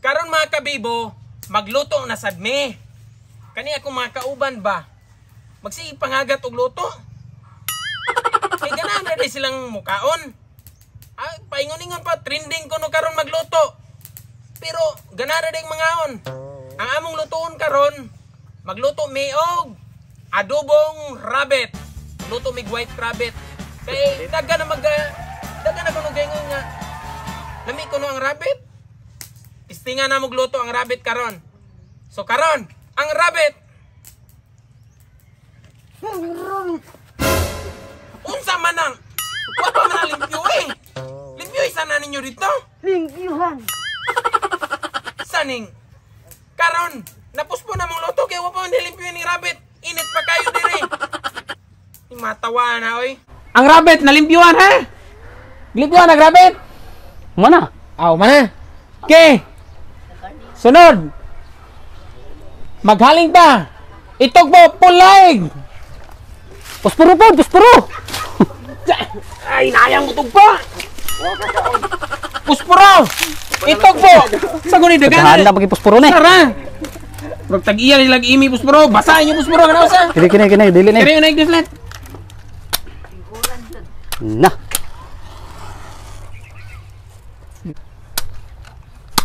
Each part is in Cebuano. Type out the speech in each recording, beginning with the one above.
Karon mga kabibo, magluto na sad mi. Kani ako mga kauban ba? Magsige pangagat og luto. Kay ganahan na di silang mukaon. Ah, paingon-ingon pa trending kuno karon magluto. Pero ganahan na ding mangaon. Ang among lutoon karon, magluto mi og adobong rabbit. Luto mig white rabbit. Kay daga na mag daga na kuno gayngon nga lami kuno ang rabbit. Pistinga na magluto ang rabbit karon. So karon, ang rabbit. Unsa man ang wa pa man ang limpyo eh. Limpyo isa na ninyo dito. Limpyuhan. Saning karon napuspo na mong luto kay wa pa man limpyo ni rabbit. Init pa kayo diri. Matawa na oy. Ang rabbit nalimpyuhan ha? Limpyuhan ang rabbit. Mana? Aw mana. Okay. Sunod. Maghaling ta. Itog mo pulaig. Puspuro po, puspuro. Ay, nayang mo tugpa. Puspuro. Itog po. Sa guni dagan. Dahan na pagi puspuro ni. Sara. Murag tag-iya nila imi puspuro. Basahin yung puspuro kana usa. Kini kini kini dili ni. Kini yung naig-deflate. Na.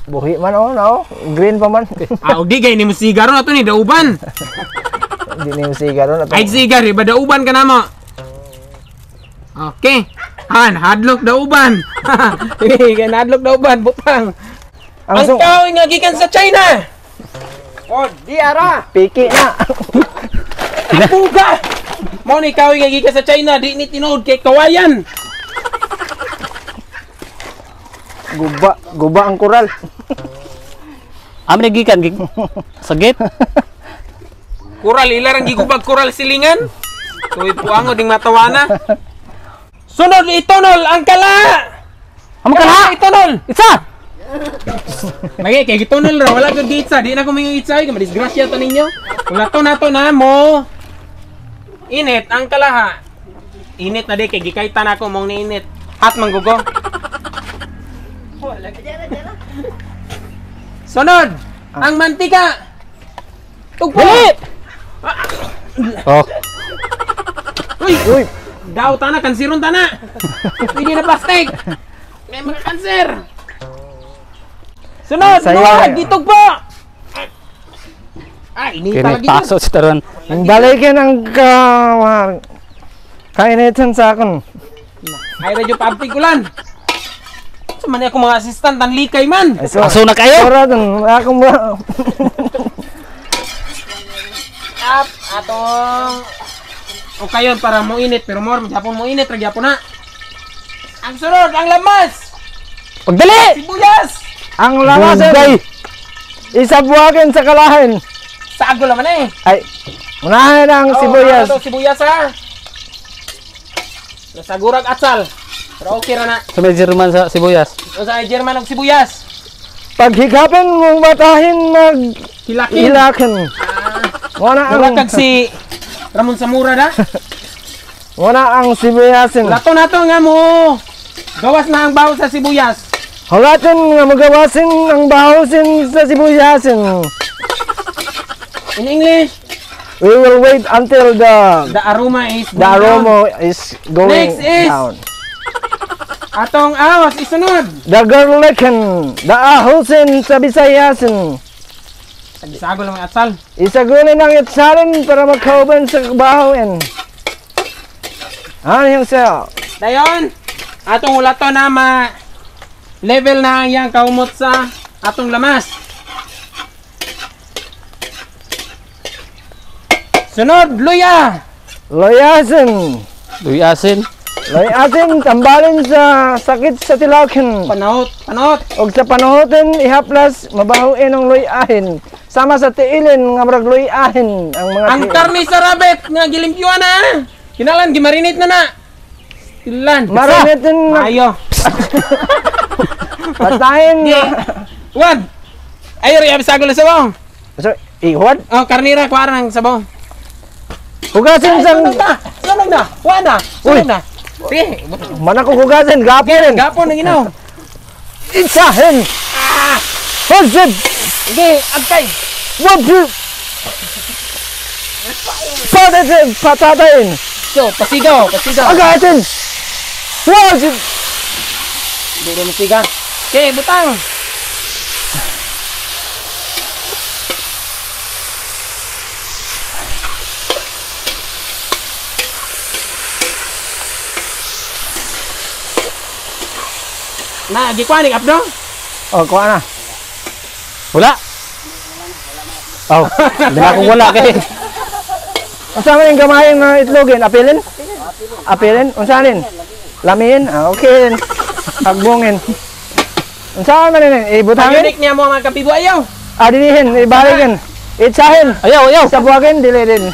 Buhi man oh, no? Green pa man. Ah, og di gay ni mo sigaro na to ni dauban. Di ni mo sigaro na to. Ay sigar, iba dauban ka na mo. Okay. Han, hadlok dauban. Sige, hadlok dauban, butang. Ang tao nga gikan sa China. Oh, di ara. Piki na. Buga. Mo ni kaoy nga gikan sa China, di ni tinuod kay kawayan. Guba, guba ang koral. Amin gikan sa gate. Koral ilarang gigubag koral silingan. Tuwi puango ding matawana. Sunod itonol ang kala. Ang kala itonol. Itsa. Magi kay gitonol ra wala gyud itsa, di na ko mingon itsa kay madisgrasya ta ninyo. Wala to nato na mo. Init ang kalaha. Init na di kay gikaytan ako mong niinit. Hot manggugo. Sunod, ang mantika. Tugpo. Oh. Uy, uy. Daw tana kansiron tana. Hindi na plastic. May mga kanser. Sunod, luwag ditugpo. Ah, ini lagi. Paso si taron. Balikin ang kainitan sa akon. Ay radyo paabtig ulan. Sa man ako mga assistant ang likay man. Aso na kayo. Ako ba. Up atong o kayon para mo init pero more gyapon mo init ra gyapon na. Ang sunod ang lamas. Pagdali. Sibuyas. Ang lamas. Isabuhakin sa kalahin. Sago laman eh. Ay, unahin ang sibuyas. Oh, sibuyas ha. Nasagurag atsal. Pero okay ra na. Sa may German sa sibuyas. O sa German og sibuyas. Paghigapin mong batahin mag hilakin. Hilakin. Wala ang kag si Ramon Samura da. Wala ang sibuyasin. Lato na to nga mo. Gawas na ang baho sa sibuyas. Hulatin nga magawasin ang bahosin sa sibuyasin. In English, we will wait until the aroma is the aroma down. Is going next is down. Atong awas isunod. The garlicin, the ahusin sa bisayasin. Isago lang ang atsal. Isagulin ang itsalin para makauban sa bahawin. Ano yung sa'yo? Dayon, atong ulato na ma level na ang iyang kaumot sa atong lamas. Sunod, luya. Luyasin. Luyasin. Luyasin, tambalin sa sakit sa tilakin. Panahot, panahot. Og sa panahotin, ihaplas, mabahuin ang luyahin. Sama sa tiilin, nga murag luyahin ang mga ang karne sa rabbit, nga gilimpyuan na. Kinalan, gimarinate na na. Tilan. Marinatin na. Ayo. Patayin na. Wan. Ayo, riya, sago na sabaw. So, ihuwad? Oh, karnira, kuwara ng sabaw. Hugasin sang... Sunog na! Sunog na! Kuha na! Sunog na! Sige! Mana ko hugasin, gapon! Gapon ang inaw! Itsahin! Ah! Husip! Sige, agkay. Wabsu! Patatin! Patatain! So, pasigaw, pasigaw. Agatin! Wabsu! Hindi rin masiga. Okay, butang. Na, gikuha ni Abdo? Oh, kuha na. Wala. Oh, hindi na akong wala kay. Unsa man yung gamayin nga itlogin? Apilin? Apilin? Unsa nin? Lamiin? Ah, okay. Hagbongin. Unsa man nin? Ibutangin? Pag-unique niya mo mga kapibo ayaw. Ah, dinihin. Ibalikin. Itsahin. Ayaw, ayaw. Sa buwagin, dili din.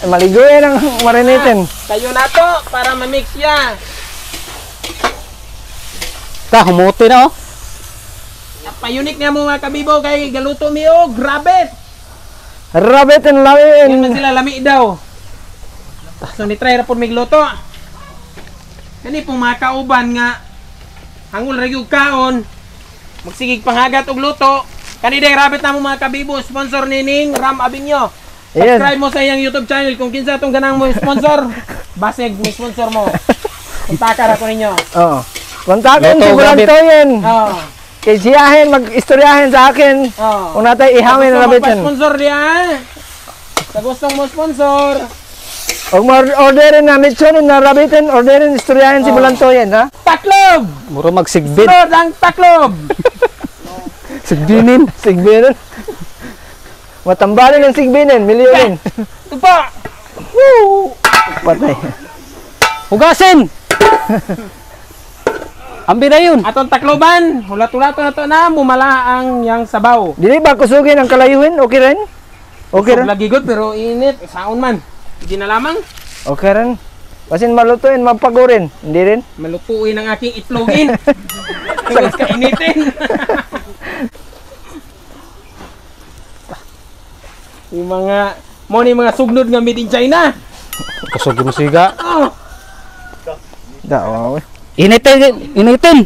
Maliguin ang marinitin. Kayo na to para ma-mix ya. Ta, humuti na oh. Pa-unique niya mo mga kabibo kay galuto mi oh, grabe. Rabbit and Yan lamiin. man sila lami daw. So ni-try ra pud migluto. Kani pong mga kauban nga hangol ra gyud kaon. Magsigig panghagat og luto. Kani day rabbit na mo mga kabibo, sponsor ni Ning Ram Abinyo. Ayan. Subscribe mo sa iyang YouTube channel kung kinsa tong ganang mo sponsor. Basig mo sponsor mo. Kontaka ra ko ninyo. Oo. Kontakin Luto, si rabbit. Bulantoyen. Oh. Kay siyahin, mag-istoryahin sa akin. Oh. Kung natay ihamin na Sa rabitin. sponsor diya. Sa gustong mo sponsor. Huwag mo orderin na mitsonin na rabitin, orderin istoryahin si Bulantoyen, ha? Taklob! Muro magsigbin. Sunod ang taklob! Sigbinin. Sigbinin. Matambalin ang sigbinin, milyonin. Ito pa! Woo! Patay. Hugasin. Ambi na yun. Atong takloban, hulat-hulato na to na, mumala ang yang sabaw. Dili ba kusugin ang kalayuhin? Okay rin? Okay rin? Lagi good pero init, saon man. Hindi na lamang. Okay rin. Basin malutuin, mapagurin. Hindi rin? Malutuin ang aking itlogin. Tungod kainitin. Yung mga, mo ni mga sugnod nga made in China. Kusog yung siga. Oh, Da, oh. Initin, initin.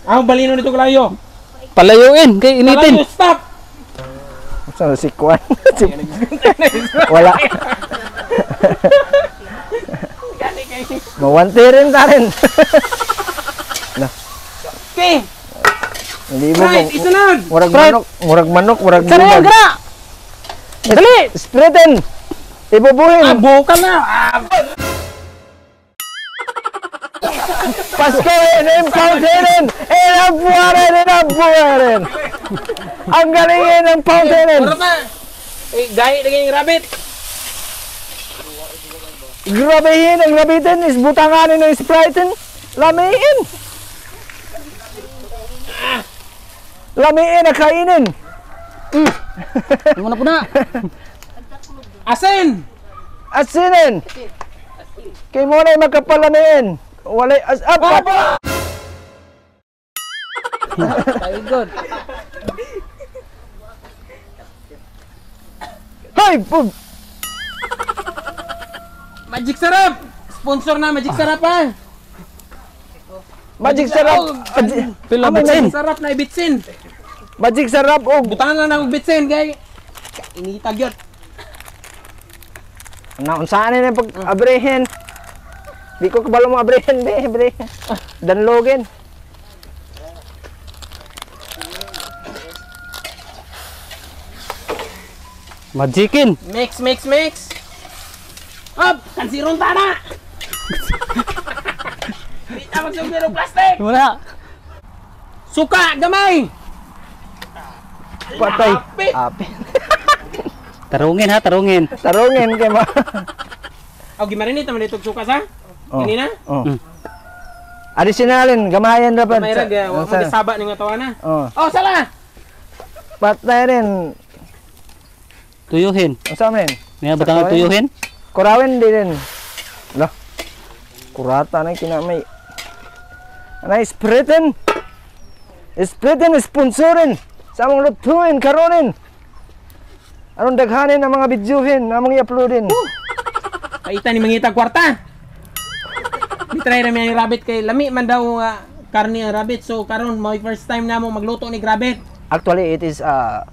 ang balino nito kalayo. Palayuin kay initin. Kalayo, stop! Saan si Kwan? Wala. Gani kay. Mawanti rin ta rin. Okay, Hindi mo right, isunod. Murag manok, murag manok, murag Sara yan, bubag. gara. Dali. Spreaden. Ibubuhin. Ah, buka na. Ah, Pasko in fountainin. Inabuharin, inabuharin. Ang galingin ng fountainin. Murag na. Eh, gahi na yung rabbit. Grabehin ang rabitin is butanganin ng Sprite. Lamiin. Lamiin na kainin. Ano na po na? Asin! Asinin. Kay mo na magkapalamiin. Walay as up. up. Very good. Hoy, pub. Magic Sarap! Sponsor na Magic Sarap ha! Magic sarap. Pila Amay, bitsin. Magic Sarap na ibitsin. Magic sarap og Butangan lang na og bitsin kay initag yun. Naunsaan na pag abrehin. Di ko kabalo mo abrehin, be, bre. Danlogin. Magikin. Mix, mix, mix. Up! Kansiron ta na! Di ta magsugod og plastic! Wala. Suka, gamay! Patay. Lapit. Apit. Tarungin ha, tarungin. Tarungin kay ma. Aw, gimarinate naman dito suka sa? Oh. Kanina? Oh. Additionalin, gamayan ra pa. Gamay ra, wa mo gisaba ning tawa na. Oh. Oh, sala! Patay rin. Tuyuhin. Unsa man? Niya batang tuyuhin? Kurawin din rin. Lah. Kurata na kinamay. Anay spreaden. Spreaden sponsorin sa among lutuin karonin. Aron daghanin ang mga videohin, among i-uploadin. Paita ni mangita kwarta. Di try ra mi ang rabbit kay lami man daw karne ang rabbit. So karon my first time na mo magluto ni rabbit. Actually, it is a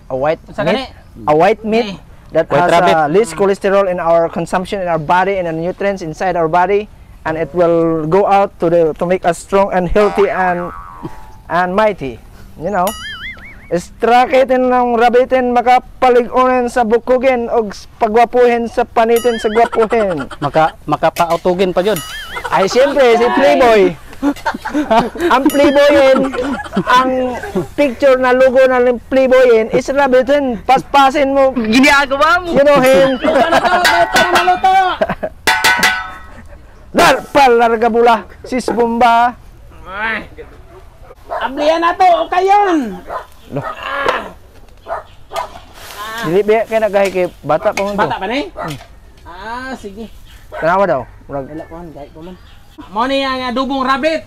white Unsa meat. gani? A white meat that White has rabbit. Less cholesterol in our consumption in our body and the nutrients inside our body, and it will go out to make us strong and healthy and mighty. Strakitin ng rabitin makapalig-onin sa bukugin og pagwapuhin sa panitin sa gwapuhin. Makapautugin pa jud. Ay, siyempre, si Playboy. Ang Playboyin, ang picture na logo na ng Playboyin is rabitin. Paspasin mo. Ginagawa mo. You know him. Luto na to, luto na maluto. Dar palarga bula. Sis bomba. Ay. Ablihan na to, okay yun. Dili biya kay nagahi kay bata pa man to. Bata pa ni? Ah, sige. Tanawa daw. Murag Wala ko man, gay ko man. Mo ni ang adobong rabbit.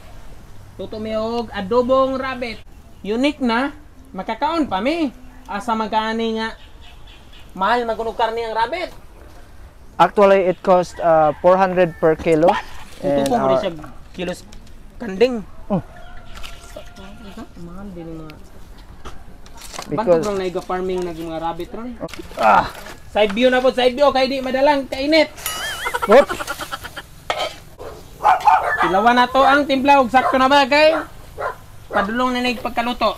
Tuto mi og adobong rabbit. Unique na, makakaon pa mi. Asa man kaani nga mahal man kuno karne ang rabbit. Actually, it cost 400 per kilo. And Tuto mo siya kilos kanding. Oh. Mahal din ang mga because Bantog lang naiga farming nag mga rabbit ron. Ah, Side view na po, side view kay di madalang kainit. Whoop. Tilawan na to ang timpla og sakto na ba kay padulong na nig pagkaluto.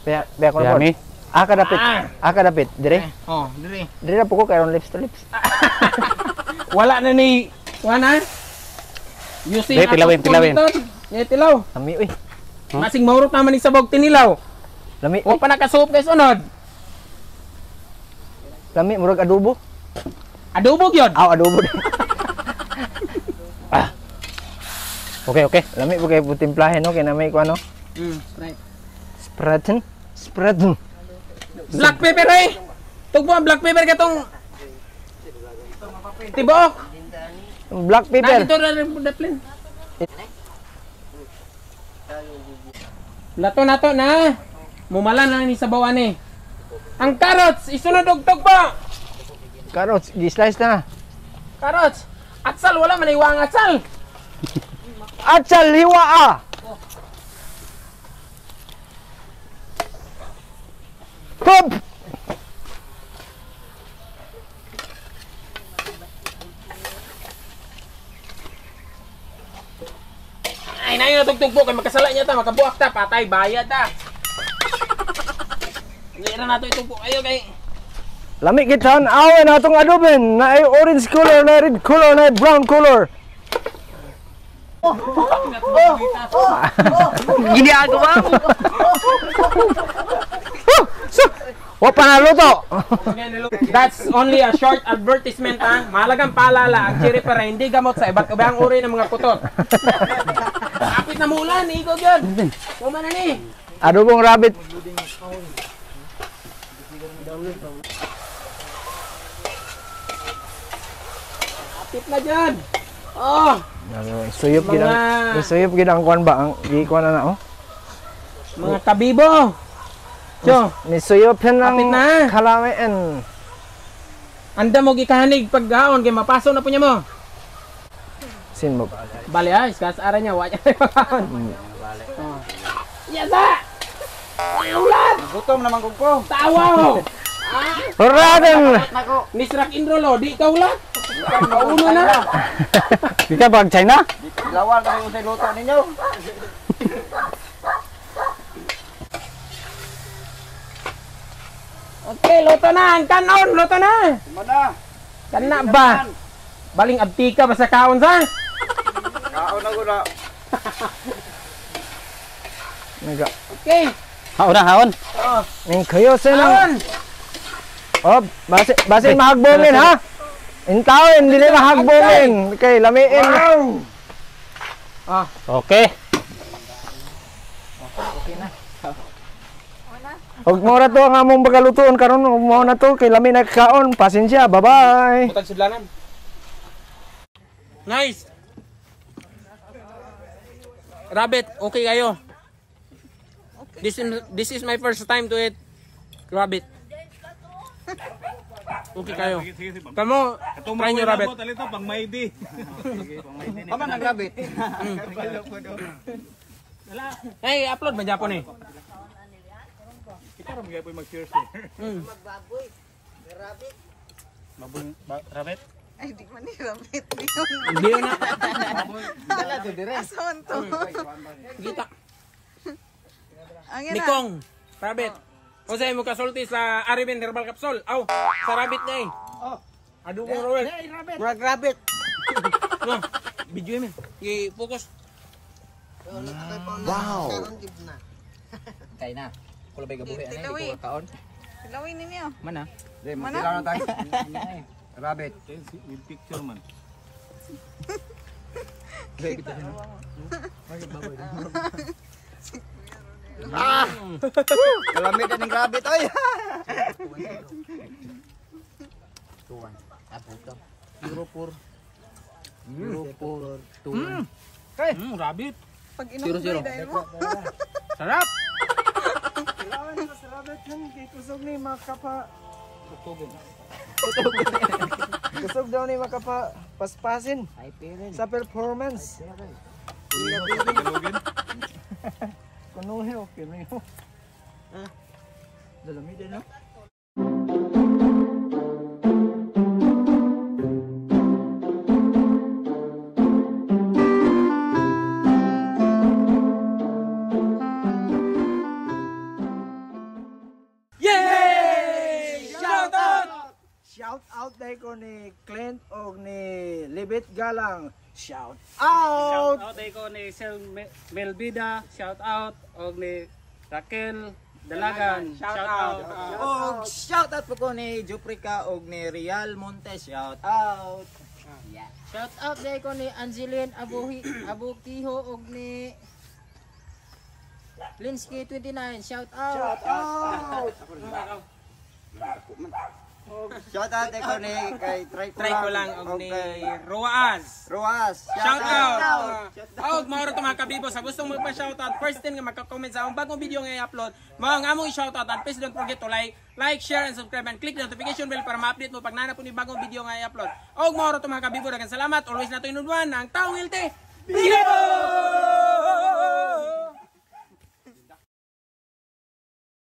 Biya biya ko na po. Yummy. Ah, kadapit. Ah. Ah, kadapit. Dire. Oh, dire. Dire na po ko karon lips to lips. Wala na ni wala na. Using Dire, tilawin, tilawin. Ye, tilaw. Lami uy. Huh? Masing maurot naman ni sabog tinilaw. Lami. Wa Uy. pa nakasuop guys unod. Lami murag adobo. Adobo gyud. Aw, adobo. Okay. Lami po kay timplahin no kay na may kuano. Right. Spreaden. Spreaden. Black pepper eh. Tugbo ang black pepper katong tibuok. Black pepper. Nandito na rin po daplin. Lato na to na. Mumala na ni sa bawan eh. Ang carrots, isunod og tugbo. Carrots, gi-slice na. Carrots. Atsal, wala man iwang atsal. Atsal hiwa ah. Pop! Ay, na yun tugtugbo kay makasala niya ta, makabuak ta, patay bayad ta. Hindi na nato itugbo ayo kay Lami kitan aw na atong adobin na ay orange color, na red color, na brown color. Ginagawa mo. So, wa pa naluto. That's only a short advertisement ha. Mahalagang paalala, ang cherry pera hindi gamot sa iba't ibang uri ng mga putot. Kapit na mulan, ikaw gyud. Kuma na ni. Adobong rabbit. Kapit na dyan. Oh, Suyop gid ang suyop gid ang kuan ba ang gikuan na na oh. Mga kabibo. So, Ni suyop ang Kapit na. kalamian. Anda mo gikahanig paggaon kay mapaso na po niya mo. Sin mo. Bale ay, iskas ara niya, wa niya pagkaon. Oh. Yes ah! Ulan! Gutom naman ko ko. Tawa oh! Raden. Nisrak inrolo, di ka ulat. Kauno na. Di ka pag China? Lawan kami unsay luto ninyo. Okay, luto na. Ang kanon, luto na. Mana? Kana ba? Baling abtika ba sa kaon sa? Kaon na ko na. Naga. Okay. Haon na, haon. Oh, Ning kayo sa kaon. Oh, base base mahagbongin ha. Intawin dili mahagbongin. Okay, lamiin. Ah, Okay. Og mo ra to ang among pagalutoon karon mo na to kay lami na kaon. Pasensya. Bye-bye. butang sudlanan. Nice. Rabbit, okay kayo. This is my first time to eat rabbit. Okay kayo. Kamo, try nyo rabbit. Talito, pang maydi. Paman ang rabbit. Hey, upload ba Japon eh? Ikaw ra magyapon mag-share share. Rabbit. Baboy, rabbit? Ay, di man ni rabbit. Hindi na. Dala to dire. Asawan to. Kita. Ang ina. Nikong. Rabbit. O sa'yo mo kasulti sa Arabian Herbal Capsule. Aw, sa rabbit na eh. Oh. Adobong rabbit. Murag rabbit. No, video yun. I-focus. Wow. Kay na. Kulabay gabuhi ani, di ko kaon. Tilawin ninyo. Mana? Di, magtilaw na tayo. Rabbit. With picture man. Kalamit na ng rabbit oy. Rabbit. Pag inom ko dahil mo. Sarap. Kailangan ko sa rabbit yun. Kay kusog ni makapa... Kusog daw ni makapa paspasin sa performance. Kunuhi okay na yun. Dalami din no? Yay! Shout out! Shout out dahil ko ni Clint og ni Libit Galang. Shout out! Shout out ko ni Sel Melvida, shout out og ni Raquel Dalagan, Shout out. Og shout out po ko ni Juprica og ni Real Montes. Shout out. Shout out dahil ko ni Angeline Abuhi, Abukiho og ni Linsky 29. Shout out. Shout out! Shout out ko ni kay Try ko Try ko lang og ni Roaz. Roas. Shout out! Og mao ra to mga kabibo sa gustong magpa-shout out, first thing nga maka-comment sa akong bagong video nga i-upload, mao ang among i-shout out, and please don't forget to like, share and subscribe and click the notification bell para ma-update mo pag naa na po ni bagong video nga i-upload. Og mao ra to mga kabibo, daghang salamat. Always nato inudwan ang taong ilte. Bibo!